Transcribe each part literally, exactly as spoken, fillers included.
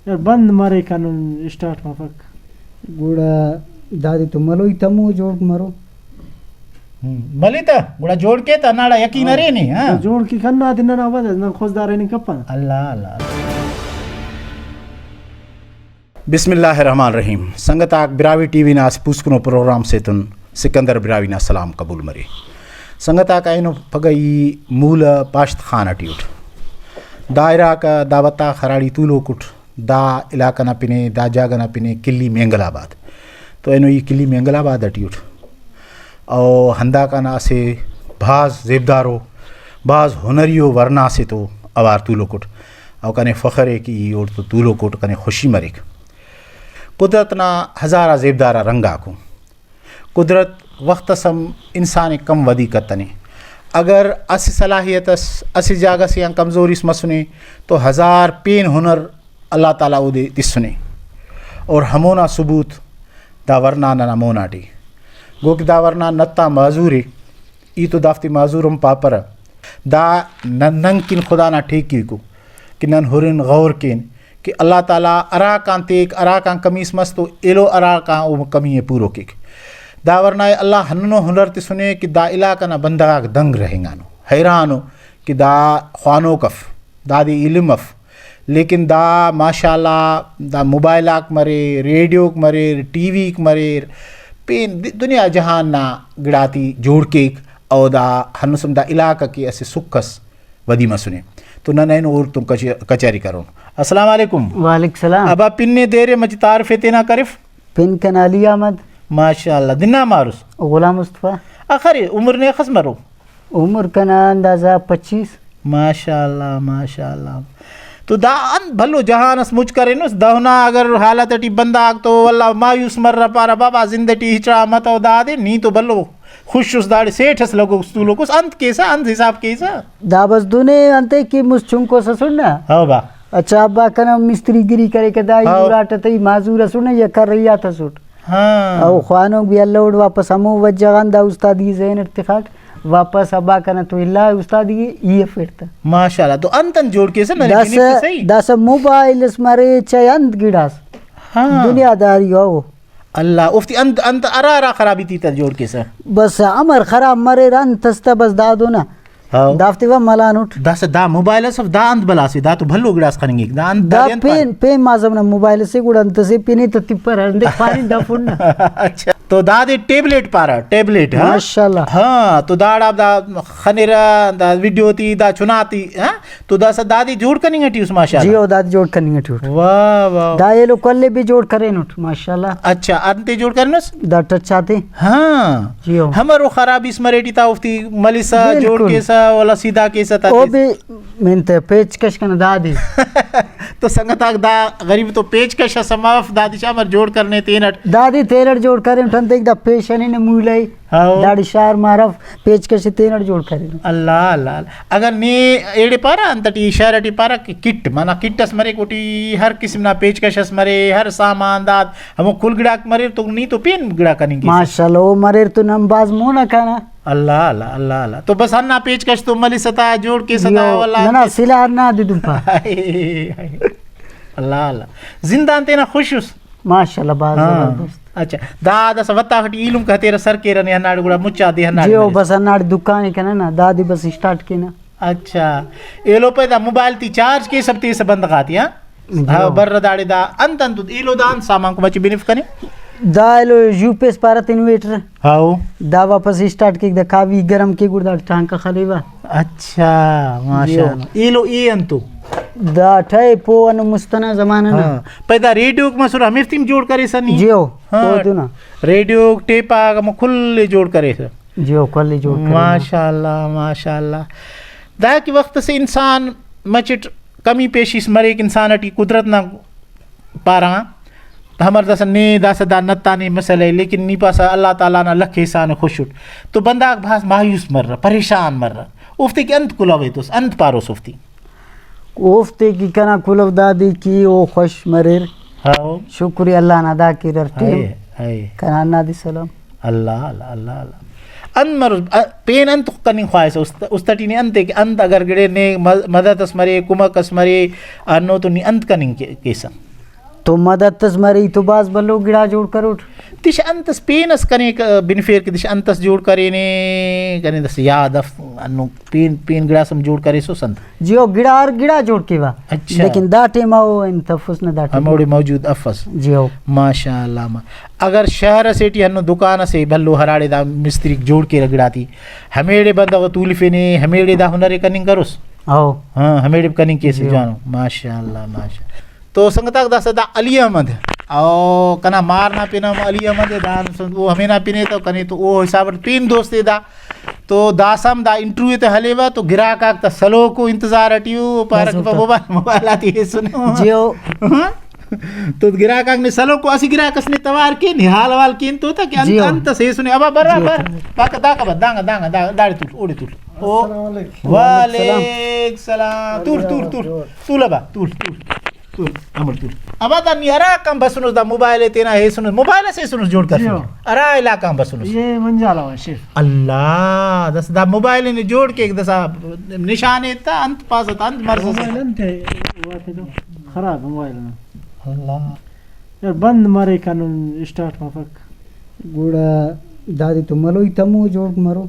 یار، بند مریک، ہندن اسٹارٹ مفک۔ گڑا دادے تو ملوئی تمو جوڑ مرو۔ ہم، بلے تہ گڑا جوڑ کے تہ ہنداڑا یقین ہاں۔ ارے نے، ہاں۔ جوڑ کے کنا دے ننا ود نن خضدار ہننگ کپنہ۔ اللہ، اللہ، اللہ۔ بسم اللہ الرحمن الرحیم۔ سنگت آک، براہوئی ٹی وی نا اسہ پوسکنو پروگرام سے تون سکندر براہوئی نا سلام قبول مرے۔ سنگت آک، اینو پگہ ای مولہ پاشت خان ٹی اٹ۔ دا علاقہ، دا وتا خراڑی تولوک اٹ۔ دا علاقہ نا پن ءِ، دا جاگہ نا پن ءِ کلی مینگل آباد۔ تو اینو ای کلی مینگل آباد ٹی اٹ۔ او ہنداکان اسہ بھاز زیبدارو، بھاز ہنریو ورنا سے تو اوار تولوک اٹ۔ او کنے فخر ءِ کہ ای اوڑتون تولوک اٹ، کنے خوشی مریک۔ قدرت نا ہزارہ زیبدارا رنگ آکو۔ قدرت وخت اس ہم انسان ءِ کم ودی کتنے۔ اگر اسہ صلاحیت اس، اسہ جاگہ سے آن کمزوری اس مسنے تو ہزار پین ہنر اللہ تعالیٰ اودے تسنے۔ اور ہمونا ثبوت دا ورنا ننا مونا ٹی۔ گوکہ دا ورنا نت آن معذور ءِ، ای تو دافتے معذور ہم پاپرہ۔ دا نن، نن کن خدا نا ٹھیک کیک ءُ کہ نن ہرن غور کین کہ اللہ تعالیٰ ہراکان تیک، ہراکان کمی اس مس تو ایلو ہراکان او کمی ءِ پورو کیک۔ دا ورنا ءِ اللہ ہندنو ہنر تسنے کہ دا علاقہ نا بندغ آک دنگ رہینگانو، حیران ءُ کہ دا خوانوک اف، دادے علم اف، لیکن دا ماشاءاللہ دا موبائل آک مریر، ریڈیوک مریر، ٹی ویک مریر، پین د-، دنیا جہان نا گڑاتے جوڑ کیک، او دا ہندن سم دا علاقہ کہ اسہ سکھ اس ودی مسنے۔ تو نن اینو اوڑتون کچ-، کچہری کرون۔ السلام علیکم۔ وعلیکم السلام۔ ابا پن ءِ دیر ءِ مچہ تعارف ءِ تینا کرف۔ پن کنا علی احمد۔ ماشاءاللہ۔ دنا ماروس؟ غلام مصطفی۔ اخر عمر نے اخس مرو؟ عمر کنا اندازہ پچیس۔ ماشاءاللہ، ماشاءاللہ۔ تو دا انت بھلو جہان اس مچ کرینس، دہنا اگر حالت ٹی بندغ تو واللہ مایوس مرہ، پارہ بابا زند ٹی ہچڑا متو دادے، نی تو بھلو خوش اس، داڑے سیٹھ اس لگوس، تولوکس، انت کیسہ، انت حساب کیسہ؟ دا بس دنے انتے کہ مست چنکوس اسٹ نا۔ ہاں با۔ اچھا، ابا کنا مستری گری کریکہ، دا ای ہاں۔ اراٹہ تئی معذور اسٹ نا، یا کریا تسٹ۔ ہاں۔ او خوانوک بھی الوڑ، واپس ہمو وجہ غان دا استادی ذہن اٹ تخاٹ، واپس ابا کنا تو الا استادی ای افیٹ تہ۔ ماشاءاللہ، تو انت انت جوڑ کیسہ ننے داسہ، بنفسہ صحیح؟ داسہ موبائل اس مرے، چاہے انت گڑاس۔ ہاں۔ دنیا داری او۔ اللہ، اوفتے انت، انت ہرا ہرا خرابی تے تا جوڑ کیسہ؟ بس امر خراب مریر، انت اس تا بس دادو نا۔ ہاں۔ دافتے وا ملانٹ۔ داسہ دا موبائل اس اف، دا انت بلا سے، دا تو بھلو گڑاس خننگک، دا انت دا دادے انت پین، پارے؟ پین مازم نا موبائل سے گڑا انت سے پنے تا تپر ہندے پارین دا فون نا۔ اچھا، تو دادے ٹیبلیٹ پارہ، ٹیبلیٹ، ہاں؟ ماشاءاللہ۔ ہاں، تو داڑا دا خنرہ، دا ویڈیو تی، دا چنا تی، ہاں؟ تو داسہ دادے جوڑ کننگ ٹی اس ماشاءاللہ۔ جی او، دادے جوڑ کننگ ٹی اٹ۔ واہ واہ۔ دا ایلو کل ءِ بھی جوڑ کرینٹ ماشاءاللہ۔ اچھا، انتے جوڑ کرینس؟ دا ٹچ آتے۔ ہاں۔ جی او۔ ہمرو خرابیس مریٹی تا اوفتے ملسہ، جوڑ بالکل۔ کیسہ، ولا سیدھا کیسہ تا او تیس۔ بھی منت پیچ کش کنا دادے۔ تو سنگتاک دا غریب تو پیچ کش اس ہم اف، دادے شامر جوڑ کرنے تینٹ۔ دادے تینٹ جوڑ کرینٹ انتیک دا پیش ہنینے مولئی۔ ہاؤ۔ داڑے شار مارف پیچ کش تینٹ جوڑ کرینو۔ اللہ، اللہ، اللہ۔ اگر نے ایڑے پارہ، انت ٹی اشارہ ٹی پارہ کہ کٹ، معنی کٹ اس مریک، اوٹی ہر قسم نا پیچ کش اس مرے، ہر سامان داد، ہمو کل گڑاک مریر تو نی تو پین گڑا کننگ کیسہ۔ ماشاءاللہ، او مریر تو نن بھاز مون آ کانہ۔ اللہ، اللہ، اللہ، اللہ۔ تو بس ہندا پیچ کش تو ملسہ تا، جوڑ کیسہ تا، یو، واللہ ننا انت سلاہ ہندا دے دن پا۔ اللہ، اللہ۔ زندان تینا خوش اس؟ ماشاءاللہ، بھاز ہاں۔ زبردست۔ اچھا، دا داسہ وتاخ ٹی ایلم کہ ہتیرہ سر کیرہ نے ہنداڑے گڑا مچا دے ہنداڑے جی او، مریسہ۔ بس ہنداڑے دکان ءِ کنہ نا، دادے بس اسٹارٹ کینہ۔ اچھا، ایلو پائے دا موبائل تے چارج کیسہ تیسہ بندغ آتے، ہاں؟ جی ہاں، او۔ بر داڑے دا انت انت ایلو دا انت سامان کو مچہ بنف کنے؟ دا ایلو یو پی ایس پارت انویٹر۔ ہاؤ۔ دا واپس اسٹارٹ کیک، دا کاوی گرم کیک، گڑا دا ٹانکہ خلیوہ۔ اچھا، ماشاءاللہ۔ جی او۔ ایلو اے انتو؟ دا ٹیپ او ہندن مست ئنا زمانہ نا۔ ہاں۔ پائے دا ریڈیوک مسر ہمیفتیم جوڑ کریسہ نی؟ جی او، ہاں۔ اودے نا۔ ریڈیوک، ٹیپ آک ہمو کل ئے جوڑ کریسہ۔ جی او، کل ئے جوڑ کریسہ۔ ماشاءاللہ، ماشاءاللہ۔ دا کہ وخت سے انسان مچٹ کمی پیشی اس مریک انسان ٹی قدرت نا پارہ آن، ہمر داسہ نے داسہ دا نتانے مسئلہ ءِ، لیکن نی پاسہ اللہ تعالیٰ نا لکھ احسان ءِ خوش اٹ۔ تو بندغ بھاز مایوس مرہ، پریشان مرہ، اوفتے کہ انت کلہو ایتوس، انت پاروس اوفتے؟ اوفتے کہ کنا کلہو دادے کہ او خوش مریر۔ ہاؤ۔ شکر ءِ اللہ نا ادا کیر ہر ٹائم۔ ہائے، ہائے۔ کنا ہندادے سلام۔ اللہ، اللہ، اللہ، اللہ۔ انت مروس، ا-، پین انت کننگ خواہسہ؟ است-، است ٹی نے انت ءِ کہ انت اگر گڑے نے م-، مدد اس مرے، کمک اس مرے، ہنو تو نی انت کننگ کے-، کیسہ؟ تو مدد اس مرے، ای تو بھاز بھلو گڑا جوڑ کروٹ۔ دش انت اس پین اس کنے ک-، بنفیر کہ دش انت اس جوڑ کرینے، کنے دس یاد اف، انو پین، پین گڑاس ہم جوڑ کریسس انت۔ جی او، گڑا ہر گڑا جوڑ کیوہ۔ اچھا۔ لیکن دا ٹائم او انت افس نہ، دا ٹائم۔ ہموڑے موجود افس۔ جی او۔ ماشاءاللہ ما-، اگر شہر اسے ٹی ہندن دکان اسے بھلو ہراڑے دا مستریک جوڑ کیرہ گڑاتے، ہمیڑے بندغ ء تولفینے، ہمیڑے دا ہنر ء کننگ کروس۔ او۔ ہاں، ہمیڑے کننگ کیسے جی۔ جانو۔ ماشاءاللہ، ماشاءاللہ۔ تو سنگتاک، داسہ دا علی احمد او کنا مار نا پن ہم علی احمد ء، دا او ہمینا پن ء تو کنے تو او حساب اٹ پین دوست ء دا۔ تو داسہ ہم دا انٹرویو تے ہلیوہ تو گراہک آک تا سلوکو انتظار اٹی او، پارہ کہ موبائل، موبائل آتے ہیسنو۔ جی او۔ ہاں؟ تو گراہک آک نے سلوکو، اسہ گراہک اس نے توار کین، حال حوال کین تو تا کہ انت، جی او۔ انت اس ہیسنے۔ ابا بر، جی او۔ بر۔ داکا، داکا بر، دانگا، دانگا، دا-، داڑے تول، اوڑے تول۔ او۔ السلام علیکم۔ وعلیک السلام۔ تول، تول، تول۔ تول ابا، تول، تول۔ تول، امر تول۔ ابا دا نی ہرا کان بسنس، دا موبائل ء تینا ہیسنس، موبائل اس ہیسنس جوڑ کرفنگ۔ جی ہو۔ ہرا علاقہ آن بسنس۔ یہ منجالا وا شیف۔ اللہ، دس دا موبائل نے جوڑ کیک، دسا نشان ایتا، انت پاسہ تا، انت مرسا موبائل سے۔ انت ہے، واتے تو خراب موبائل نا۔ اللہ۔ یار بند مرے کنن اسٹارٹ مفک۔ گڑا دادے تو ملوئی تمو جوڑ مرو۔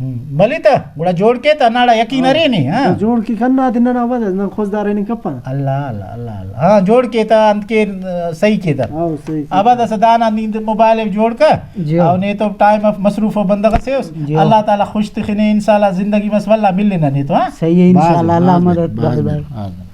ہم، بلے تہ گڑا جوڑ کے تہ ہنداڑا یقین ارے نے، ہاں۔ جوڑ کے کنا تے ننا ودس، نن خضدار ایننگ کپنہ۔ اللہ، اللہ، اللہ، اللہ۔ ہاں، جوڑ کے تہ انت کے، آ، صحیح کے تہ۔ ہاں، صحیح کے۔ ابا داسہ دانا نی انت موبائل ء جوڑ کر۔ جی۔ او نے تو ٹائم اف مصروف و بندغ سے اس۔ جی۔ اللہ تعالی خوش تخنے، انشاءاللہ زندگی مس ولدا ملنہ نے تو، ہاں۔ صحیح ہے، انشاءاللہ، اللہ مدد، بھائی، بھائی۔ ہاں۔